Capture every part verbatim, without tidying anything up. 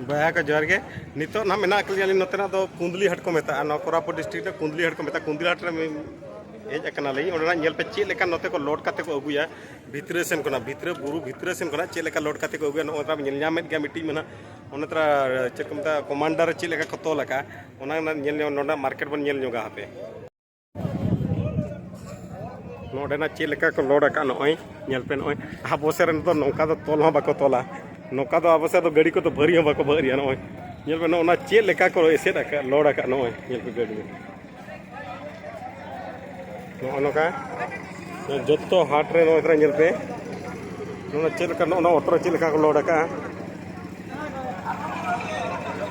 ᱵᱚᱭᱦᱟ ᱠᱚ ᱡᱚᱦᱟᱨ ᱜᱮ᱾ ᱱᱤᱛᱚᱜ ᱱᱟᱦᱟᱜ ᱢᱮᱱᱟᱜ ᱟᱠᱟᱫ ᱞᱤᱧᱟ ᱟᱹᱞᱤᱧ ᱱᱚᱛᱮᱱᱟᱜ ᱫᱚ ᱠᱩᱸᱫᱽᱞᱤ ᱦᱟᱴ ᱠᱚ ᱢᱮᱛᱟᱜᱼᱟ, ᱱᱚᱣᱟ ᱠᱳᱨᱟᱯᱩᱴ ᱰᱤᱥᱴᱨᱤᱠᱴ ᱨᱮ ᱠᱩᱸᱫᱽᱞᱤ ᱦᱟᱴ ᱠᱚ ᱢᱮᱛᱟᱜᱼᱟ᱾ ᱠᱩᱸᱫᱽᱞᱤ ᱦᱟᱴ ᱨᱮ ᱦᱮᱡ ᱟᱠᱟᱱᱟᱞᱤᱧ᱾ ᱚᱸᱰᱮᱱᱟᱜ ᱧᱮᱞ ᱯᱮ ᱪᱮᱫ ᱞᱮᱠᱟ ᱱᱚᱛᱮ ᱠᱚ ᱞᱳᱰ ᱠᱟᱛᱮ ᱠᱚ ᱟᱹᱜᱩᱭᱟ ᱵᱷᱤᱛᱨᱤ ᱥᱮᱱ ᱠᱷᱚᱱᱟᱜ, ᱵᱷᱤᱛᱨᱤ ᱵᱩᱨᱩ ᱵᱷᱤᱛᱨᱤ ᱥᱮᱱ ᱠᱷᱚᱱᱟᱜ ᱪᱮᱫ ᱞᱮᱠᱟ ᱞᱳᱰ ᱠᱟᱛᱮ ᱠᱚ ᱟᱹᱜᱩᱭᱟ᱾ ᱱᱚᱜᱼᱚᱭ ᱛᱚ ᱧᱮᱞ ᱧᱟᱢᱮᱫ ᱜᱮᱭᱟ ᱢᱤᱫᱴᱤᱡ ᱢᱮᱱᱟᱜᱼᱟ, ᱚᱱᱟ ᱛᱚᱨᱟ ᱪᱮᱫ ᱠᱚ ᱢᱮᱛᱟᱜᱼᱟ, ᱠᱚᱢᱟᱱᱰᱟᱨ ᱨᱮ ᱪᱮᱫ ᱞᱮᱠᱟ ᱠᱚ ᱛᱚᱞ ᱟᱠᱟᱫᱼᱟ, ᱚᱱᱟ ᱨᱮᱱᱟᱜ ᱧᱮᱞ ᱧᱚᱜ ᱱᱚᱰᱮ ᱢᱟᱨᱠᱮᱴ ᱵᱚᱱ ᱧᱮᱞ ᱧᱚᱜᱟ ᱦᱟᱯᱮ᱾ ᱱᱚᱰᱮᱱᱟᱜ ᱪᱮᱫ ᱞᱮᱠᱟ ᱠᱚ ᱞᱳᱰ ᱟᱠᱟᱫ, ᱱᱚᱜᱼᱚᱭ ᱧᱮᱞ ᱯᱮ, ᱱᱚᱜᱼᱚᱭ ᱟᱵᱚ ᱥᱮᱫ ᱨᱮᱱ ᱫᱚ ᱱᱚᱝᱠᱟ ᱫᱚ ᱛᱚᱞ ᱦᱚᱸ ᱵᱟᱠᱚ ᱛᱚᱞᱟ᱾ ᱱᱚᱝᱠᱟ ᱫᱚ ᱟᱵᱚ ᱥᱮᱫ ᱫᱚ ᱜᱟᱹᱰᱤ ᱠᱚᱫᱚ ᱵᱷᱟᱹᱨᱤ ᱦᱚᱸ ᱵᱟᱠᱚ ᱵᱷᱟᱹᱨᱤᱭᱟ᱾ ᱱᱚᱜᱼᱚᱭ ᱧᱮᱞ ᱯᱮ, ᱱᱚᱜᱼᱚ ᱱᱚᱣᱟ ᱪᱮᱫ ᱞᱮᱠᱟ ᱠᱚ ᱮᱥᱮᱫ ᱟᱠᱟᱫ, ᱞᱳᱰ ᱟᱠᱟᱫ, ᱱᱚᱜᱼᱚᱭ ᱧᱮᱞ ᱯᱮ ᱜᱟᱹᱰᱤ᱾ ᱱᱚᱜᱼᱚ ᱱᱚᱝᱠᱟ ᱡᱚᱛᱚ ᱦᱟᱴ ᱨᱮ ᱱᱚᱜᱼᱚᱭ ᱛᱚᱨᱟ ᱧᱮᱞ ᱯᱮ, ᱱᱚᱣᱟ ᱪᱮᱫ ᱞᱮᱠᱟ, ᱱᱚᱜᱼᱚ ᱱᱚᱣᱟ ᱚᱴᱳ ᱨᱮ ᱪᱮᱫ ᱞᱮᱠᱟ ᱠᱚ ᱞᱳᱰ ᱟᱠᱟᱫᱼᱟ᱾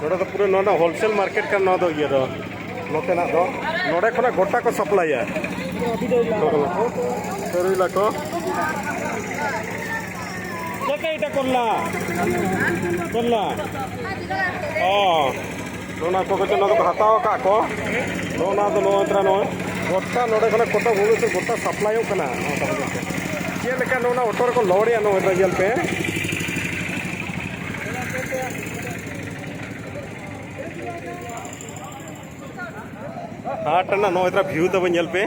ᱱᱚᱰᱮ ᱫᱚ ᱯᱩᱨᱟᱹ ᱱᱚᱣᱟ ᱫᱚ ᱦᱳᱞᱥᱮᱞ ᱢᱟᱨᱠᱮᱴ ᱠᱟᱱᱟ, ᱱᱚᱣᱟ ᱫᱚ ᱤᱭᱟᱹ ᱫᱚ, ᱱᱚᱛᱮᱱᱟᱜ ᱫᱚ᱾ ᱱᱚᱰᱮ ᱠᱷᱚᱱᱟᱜ ᱜᱚᱴᱟ ᱠᱚ ᱥᱟᱯᱞᱟᱭᱟ᱾ ᱠᱚᱨᱚᱞᱟ ᱠᱚ᱾ ᱪᱮᱫ ᱞᱮᱠᱟ ᱮᱴᱟ ᱠᱚᱨᱚᱞᱟ? ᱠᱚᱨᱚᱞᱟ᱾ ᱚ᱾ ᱱᱚᱣᱟ ᱠᱚ ᱠᱚᱪᱚ ᱱᱚᱣᱟ ᱫᱚᱠᱚ ᱦᱟᱛᱟᱣ ᱟᱠᱟᱫ ᱠᱚ᱾ ᱱᱚᱜᱼᱚ ᱱᱚᱣᱟ ᱫᱚ ᱱᱚᱜᱼᱚᱭ ᱛᱚᱨᱟ ᱱᱚᱜᱼᱚᱭ ᱜᱚᱴᱟ ᱱᱚᱰᱮ ᱠᱷᱚᱱᱟᱜ ᱠᱚᱴᱟ ᱵᱷᱩᱵᱽᱱᱮᱥᱚᱨ ᱜᱚᱴᱟ ᱥᱟᱯᱞᱟᱭᱚᱜ ᱠᱟᱱᱟ᱾ ᱪᱮᱫ ᱞᱮᱠᱟ ᱱᱚᱣᱟ ᱚᱴᱳ ᱨᱮᱠᱚ ᱞᱳᱰᱮᱜᱼᱟ, ᱱᱚᱜᱼᱚᱭ ᱛᱚᱨᱟ ᱧᱮᱞ ᱯᱮ᱾ ᱦᱟᱴ ᱨᱮᱱᱟᱜ ᱱᱚᱜᱼᱚᱭ ᱛᱚᱨᱟ ᱵᱷᱤᱭᱩ ᱛᱟᱵᱚ ᱧᱮᱞ ᱯᱮ,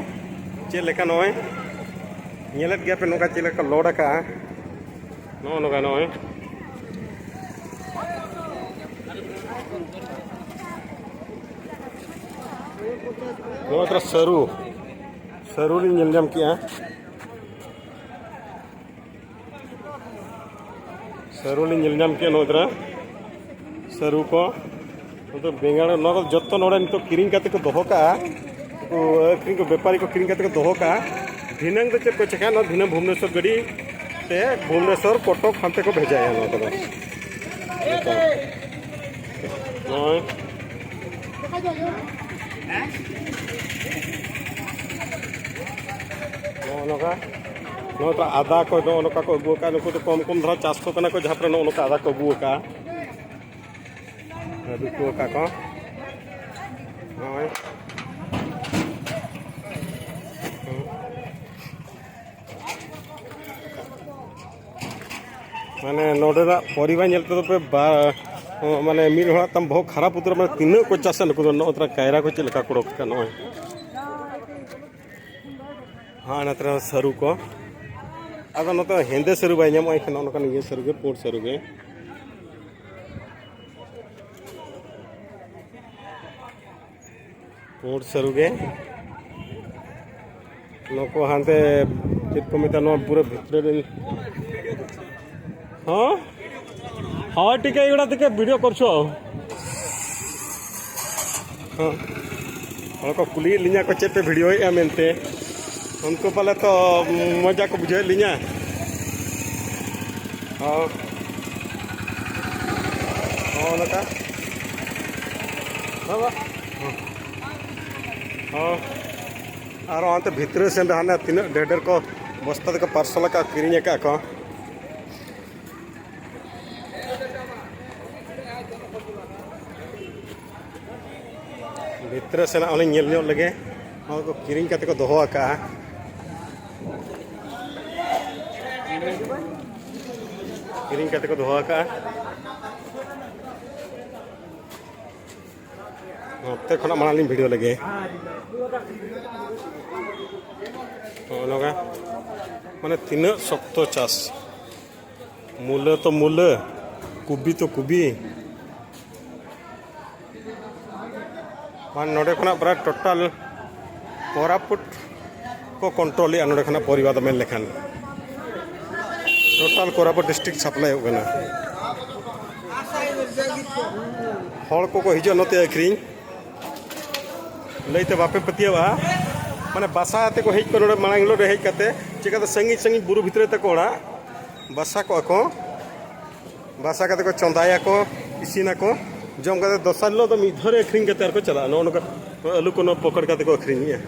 ᱪᱮᱫ ᱞᱮᱠᱟ ᱱᱚᱜᱼᱚᱭ ᱧᱮᱞᱮᱫ ᱜᱮᱭᱟ ᱯᱮ ᱱᱚᱝᱠᱟ ᱪᱮᱫ ᱞᱮᱠᱟ ᱞᱳᱰ ᱟᱠᱟᱜᱼᱟ᱾ ᱱᱚᱜᱼᱚ ᱱᱚᱝᱠᱟ ᱱᱚᱜᱼᱚᱭ ᱱᱚᱜᱼᱚᱭ ᱛᱚᱨᱟ ᱥᱟᱹᱨᱩ, ᱥᱟᱹᱨᱩ ᱞᱤᱧ ᱧᱮᱞ ᱧᱟᱢ ᱠᱮᱜᱼᱟ᱾ ᱥᱟᱹᱨᱩ ᱞᱤᱧ ᱧᱮᱞ ᱧᱟᱢ ᱠᱮᱜᱼᱟ ᱱᱚᱜᱼᱚᱭ ᱛᱚᱨᱟ᱾ ᱥᱟᱹᱨᱩ ᱠᱚ, ᱱᱚᱛᱮ ᱵᱮᱸᱜᱟᱲ, ᱱᱚᱣᱟ ᱠᱚ ᱡᱚᱛᱚ ᱱᱚᱰᱮ ᱱᱤᱛᱚᱜ ᱠᱤᱨᱤᱧ ᱠᱟᱛᱮ ᱠᱚ ᱫᱚᱦᱚ ᱠᱟᱜᱼᱟ᱾ ᱩᱱᱠᱩ ᱟᱹᱠᱷᱨᱤᱧ ᱠᱚ, ᱵᱮᱯᱟᱨᱤ ᱠᱚ ᱠᱤᱨᱤᱧ ᱠᱟᱛᱮ ᱠᱚ ᱫᱚᱦᱚ ᱠᱟᱜᱼᱟ᱾ ᱫᱷᱤᱱᱟᱹᱝ ᱫᱚ ᱪᱮᱫ ᱠᱚ ᱪᱮᱠᱟᱭᱟ? ᱱᱚᱣᱟ ᱫᱷᱤᱱᱟᱹᱝ ᱵᱷᱩᱵᱽᱱᱮᱥᱚᱨ ᱜᱟᱹᱰᱤ ᱛᱮ ᱵᱷᱩᱵᱽᱱᱮᱥᱚᱨ ᱠᱚᱴᱚᱠ ᱦᱟᱱᱛᱮ ᱠᱚ ᱵᱷᱮᱡᱟᱭᱟ ᱱᱚᱣᱟ ᱠᱚᱫᱚ᱾ ᱱᱚᱜᱼᱚᱭ᱾ ᱱᱚᱜᱼᱚ ᱱᱚᱝᱠᱟ᱾ ᱱᱚᱜᱼᱚ ᱱᱚᱝᱠᱟ ᱟᱫᱟ ᱠᱚ, ᱱᱚᱜᱼᱚ ᱱᱚᱝᱠᱟ ᱠᱚ ᱟᱹᱜᱩ ᱟᱠᱟᱫᱼᱟ᱾ ᱱᱩᱠᱩ ᱫᱚ ᱠᱚᱢ ᱠᱚᱢ ᱫᱷᱟᱨᱟ ᱪᱟᱥ ᱠᱚ ᱠᱟᱱᱟ ᱠᱚ, ᱡᱟᱦᱟᱸ ᱯᱮᱨᱮ ᱱᱚᱜᱼᱚ ᱱᱚᱝᱠᱟ ᱟᱫᱟ ᱠᱚ ᱟᱹᱜᱩ ᱟᱠᱟᱫᱼᱟ᱾ ᱟᱹᱜᱩ ᱟᱠᱟᱫ ᱠᱚ᱾ ᱱᱚᱜᱼᱚᱭ᱾ ᱢᱟᱱᱮ ᱱᱚᱰᱮᱱᱟᱜ ᱯᱚᱨᱤᱵᱟᱨ ᱧᱮᱞ ᱛᱮᱫᱚ ᱯᱮ ᱵᱟ-, ᱦᱚᱸ, ᱢᱟᱱᱮ ᱢᱤᱫ ᱦᱚᱲᱟᱜ ᱛᱟᱢ ᱵᱚᱦᱚᱜ ᱠᱷᱟᱨᱟᱯ ᱩᱛᱟᱹᱨ, ᱢᱟᱱᱮ ᱛᱤᱱᱟᱹᱜ ᱠᱚ ᱪᱟᱥᱟ ᱱᱩᱠᱩ ᱫᱚ᱾ ᱱᱚᱜᱼᱚ ᱛᱚᱨᱟ ᱠᱟᱭᱨᱟ ᱠᱚ ᱪᱮᱫ ᱞᱮᱠᱟ ᱠᱚ ᱚᱰᱚᱠ ᱠᱟᱜᱼᱟ ᱱᱚᱜᱼᱚᱭ᱾ ᱦᱮᱸ, ᱱᱚᱛᱮ ᱨᱮᱦᱚᱸ ᱥᱟᱹᱨᱩ ᱠᱚ᱾ ᱟᱫᱚ ᱱᱚᱛᱮ ᱦᱮᱸᱫᱮ ᱥᱟᱹᱨᱩ ᱵᱟᱭ ᱧᱟᱢᱚᱜᱼᱟ, ᱮᱱᱠᱷᱟᱱ ᱱᱚᱜᱼᱚ ᱱᱚᱝᱠᱟᱱ ᱤᱭᱟᱹ ᱥᱟᱹᱨᱩ ᱜᱮ, ᱯᱩᱸᱰ ᱥᱟᱹᱨᱩ ᱜᱮ᱾ ᱯᱩᱸᱰ ᱥᱟᱹᱨᱩ ᱜᱮ᱾ ᱱᱩᱠᱩ ᱦᱟᱱᱛᱮ ᱪᱮᱫ ᱠᱚ ᱢᱮᱛᱟᱜᱼᱟ, ᱱᱚᱣᱟ ᱯᱩᱨᱟᱹ ᱵᱷᱤᱛᱨᱤ ᱨᱮ᱾ ᱦᱚᱸ? ᱦᱳᱭ, ᱴᱷᱤᱠ ᱜᱮᱭᱟ, ᱮᱜᱩᱲᱟ ᱛᱮᱠᱮ video ᱠᱚᱨᱪᱷᱚ᱾ ᱦᱚᱸ᱾ ᱦᱚᱲ ᱠᱚ ᱠᱩᱞᱤᱭᱮᱫ ᱞᱤᱧᱟ ᱠᱚ, "ᱪᱮᱫ ᱯᱮ videoᱭᱮᱫᱼᱟ?" ᱢᱮᱱᱛᱮ᱾ ᱩᱱᱠᱩ ᱯᱟᱞᱮ ᱛᱚ ᱢᱚᱡᱟ ᱠᱚ ᱵᱩᱡᱷᱟᱹᱣᱮᱫ ᱞᱤᱧᱟ᱾ ᱦᱚᱸ᱾ ᱦᱚᱸ, ᱱᱚᱝᱠᱟ᱾ ᱦᱚᱸ, ᱵᱟ᱾ ᱦᱚᱸ᱾ ᱦᱚᱸ᱾ ᱟᱨ ᱚᱱᱛᱮ ᱵᱷᱤᱛᱨᱤ ᱥᱮᱱ ᱨᱮ ᱦᱟᱱᱮ ᱛᱤᱱᱟᱹᱜ ᱰᱷᱮᱨ ᱰᱷᱮᱨ ᱠᱚ ᱵᱚᱥᱛᱟ ᱛᱮᱠᱚ parcel ᱟᱠᱟᱫ, ᱠᱤᱨᱤᱧ ᱟᱠᱟᱫ ᱠᱚ᱾ ᱵᱷᱤᱛᱨᱤ ᱥᱮᱱᱟᱜ ᱦᱚᱸᱞᱤᱧ ᱧᱮᱞ ᱧᱚᱜ ᱞᱮᱜᱮ᱾ ᱱᱚᱣᱟ ᱠᱚ ᱠᱤᱨᱤᱧ ᱠᱟᱛᱮ ᱠᱚ ᱫᱚᱦᱚ ᱟᱠᱟᱫᱼᱟ᱾ ᱠᱤᱨᱤᱧ ᱠᱟᱛᱮ ᱠᱚ ᱫᱚᱦᱚ ᱟᱠᱟᱫᱼᱟ᱾ ᱱᱚᱛᱮ ᱠᱷᱚᱱᱟᱜ ᱢᱟᱲᱟᱝ ᱞᱤᱧ video ᱞᱮᱜᱮ᱾ ᱱᱚᱜᱼᱚ ᱱᱚᱝᱠᱟ᱾ ᱢᱟᱱᱮ ᱛᱤᱱᱟᱹᱜ ᱥᱚᱠᱛᱚ ᱪᱟᱥ᱾ ᱢᱩᱞᱟᱹ ᱛᱚ ᱢᱩᱞᱟᱹ, ᱠᱚᱵᱤ ᱛᱚ ᱠᱚᱵᱤ᱾ ᱢᱟᱱᱮ ᱱᱚᱰᱮ ᱠᱷᱚᱱᱟᱜ ᱯᱨᱟᱭ total ᱠᱳᱨᱟᱯᱩᱴ ᱠᱚ controlᱮᱫᱼᱟ ᱱᱚᱰᱮ ᱠᱷᱚᱱᱟᱜ ᱯᱚᱨᱤᱵᱟᱨ ᱫᱚ ᱢᱮᱱ ᱞᱮᱠᱷᱟᱱ᱾ Total ᱠᱳᱨᱟᱯᱩᱴ district supplyᱚᱜ ᱠᱟᱱᱟ᱾ ᱦᱚᱲ ᱠᱚᱠᱚ ᱦᱤᱡᱩᱜᱼᱟ ᱱᱚᱛᱮ ᱟᱹᱠᱷᱨᱤᱧ᱾ ᱞᱟᱹᱭᱛᱮ ᱵᱟᱯᱮ ᱯᱟᱹᱛᱭᱟᱹᱣᱟ, ᱢᱟᱱᱮ ᱵᱟᱥᱟ ᱟᱛᱮ ᱠᱚ ᱦᱮᱡ ᱠᱚᱜᱼᱟ ᱱᱚᱰᱮ ᱢᱟᱲᱟᱝ ᱦᱤᱞᱳᱜ ᱨᱮ ᱦᱮᱡ ᱠᱟᱛᱮ, ᱪᱤᱠᱟᱹᱛᱮ ᱥᱟᱺᱜᱤᱧ ᱥᱟᱺᱜᱤᱧ ᱵᱩᱨᱩ ᱵᱷᱤᱛᱨᱤ ᱛᱟᱠᱚ ᱚᱲᱟᱜ, ᱵᱟᱥᱟ ᱠᱚᱜᱼᱟ ᱠᱚ, ᱵᱟᱥᱟ ᱠᱟᱛᱮ ᱠᱚ ᱪᱚᱸᱫᱟᱭᱟᱠᱚ, ᱤᱥᱤᱱᱟᱠᱚ, ᱡᱚᱢ ᱠᱟᱛᱮ ᱫᱚᱥᱟᱨ ᱦᱤᱞᱳᱜ ᱫᱚ ᱢᱤᱫ ᱫᱷᱟᱣ ᱨᱮ ᱟᱹᱠᱷᱨᱤᱧ ᱠᱟᱛᱮ ᱟᱨᱠᱚ ᱪᱟᱞᱟᱜᱼᱟ᱾ ᱱᱚᱜᱼᱚ ᱱᱚᱝᱠᱟ ᱟᱹᱞᱩ ᱠᱚ ᱱᱚᱣᱟ ᱯᱚᱠᱮᱴ ᱠᱟᱛᱮ ᱠᱚ ᱟᱹᱠᱷᱨᱤᱧᱮᱜᱼᱟ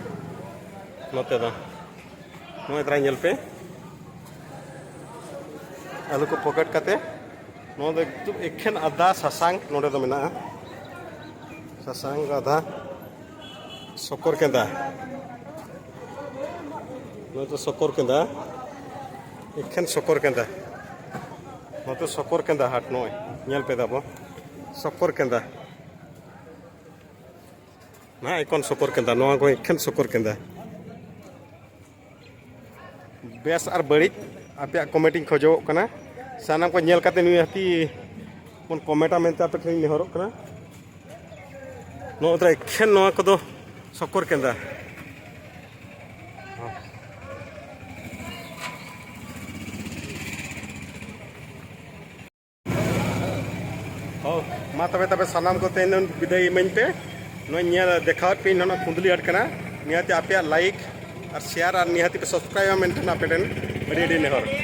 ᱱᱚᱛᱮ ᱫᱚ᱾ ᱱᱚᱜᱼᱚᱭ ᱛᱟᱨᱟ ᱧᱮᱞ ᱯᱮ, ᱟᱹᱞᱩ ᱠᱚ ᱯᱚᱠᱮᱴ ᱠᱟᱛᱮ᱾ ᱱᱚᱣᱟ ᱫᱚ ᱮᱠᱫᱚᱢ ᱮᱠᱷᱮᱱ ᱟᱫᱟ ᱥᱟᱥᱟᱝ ᱱᱚᱰᱮ ᱫᱚ ᱢᱮᱱᱟᱜᱼᱟ, ᱥᱟᱥᱟᱝ ᱟᱫᱟ᱾ ᱥᱚᱠᱚᱨ ᱠᱮᱸᱫᱟ᱾ ᱱᱚᱣᱟ ᱫᱚ ᱥᱚᱠᱚᱨ ᱠᱮᱸᱫᱟ, ᱮᱠᱷᱮᱱ ᱥᱚᱠᱚᱨ ᱠᱮᱸᱫᱟ᱾ ᱱᱚᱛᱮ ᱥᱚᱠᱚᱨ ᱠᱮᱸᱫᱟ ᱦᱟᱴ, ᱱᱚᱜᱼᱚᱭ ᱧᱮᱞ ᱯᱮ ᱫᱟᱵᱚ᱾ ᱥᱚᱠᱚᱨ ᱠᱮᱸᱫᱟ᱾ ᱱᱚᱣᱟ ᱮᱠᱷᱚᱱ ᱥᱚᱠᱚᱨ ᱠᱮᱸᱫᱟ, ᱱᱚᱣᱟ ᱠᱚ ᱮᱠᱷᱮᱱ ᱥᱚᱠᱚᱨ ᱠᱮᱸᱫᱟ᱾ ᱵᱮᱥ ᱟᱨ ᱵᱟᱹᱲᱤᱡ ᱟᱯᱮᱭᱟᱜ ᱠᱚᱢᱮᱱᱴ ᱤᱧ ᱠᱷᱚᱡᱚᱜ ᱠᱟᱱᱟ᱾ ᱥᱟᱱᱟᱢ ᱠᱚ ᱧᱮᱞ ᱠᱟᱛᱮ ᱱᱩᱭ ᱦᱟᱹᱛᱤ ᱵᱚᱱ ᱠᱚᱢᱮᱱᱴᱟ ᱢᱮᱱᱛᱮ ᱟᱯᱮ ᱴᱷᱮᱱᱤᱧ ᱱᱮᱦᱚᱨᱚᱜ ᱠᱟᱱᱟ᱾ ᱱᱚᱜᱼᱚ ᱱᱚᱝᱠᱟ ᱮᱠᱷᱮᱱ ᱱᱚᱣᱟ ᱠᱚᱫᱚ ᱥᱚᱠᱚᱨ ᱠᱮᱸᱫᱟ᱾ ᱦᱚᱸ, ᱢᱟ ᱛᱚᱵᱮ, ᱛᱚᱵᱮ ᱥᱟᱱᱟᱢ ᱠᱚ ᱛᱮᱦᱮᱧ ᱫᱚ ᱵᱤᱫᱟᱹᱭ ᱤᱢᱟᱹᱧ ᱯᱮ᱾ ᱱᱚᱣᱟ ᱧᱮᱞ ᱫᱮᱠᱷᱟᱣᱟᱫ ᱯᱮᱭᱟᱹᱧ ᱱᱚᱣᱟ ᱠᱩᱸᱫᱽᱞᱤ ᱦᱟᱴ ᱠᱟᱱᱟ᱾ ᱱᱤᱦᱟᱹᱛᱤ ᱟᱯᱮᱭᱟᱜ ᱞᱟᱭᱤᱠ ᱟᱨ ᱥᱮᱭᱟᱨ ᱟᱨ ᱱᱤᱦᱟᱹᱛᱤ ᱯᱮ ᱥᱟᱵᱥᱠᱨᱟᱭᱤᱵᱟ ᱢᱮᱱᱛᱮ ᱟᱯᱮ ᱴᱷᱮᱱ ᱟᱹᱰᱤ ᱟᱹᱰᱤ ᱱᱮᱦᱚᱨ᱾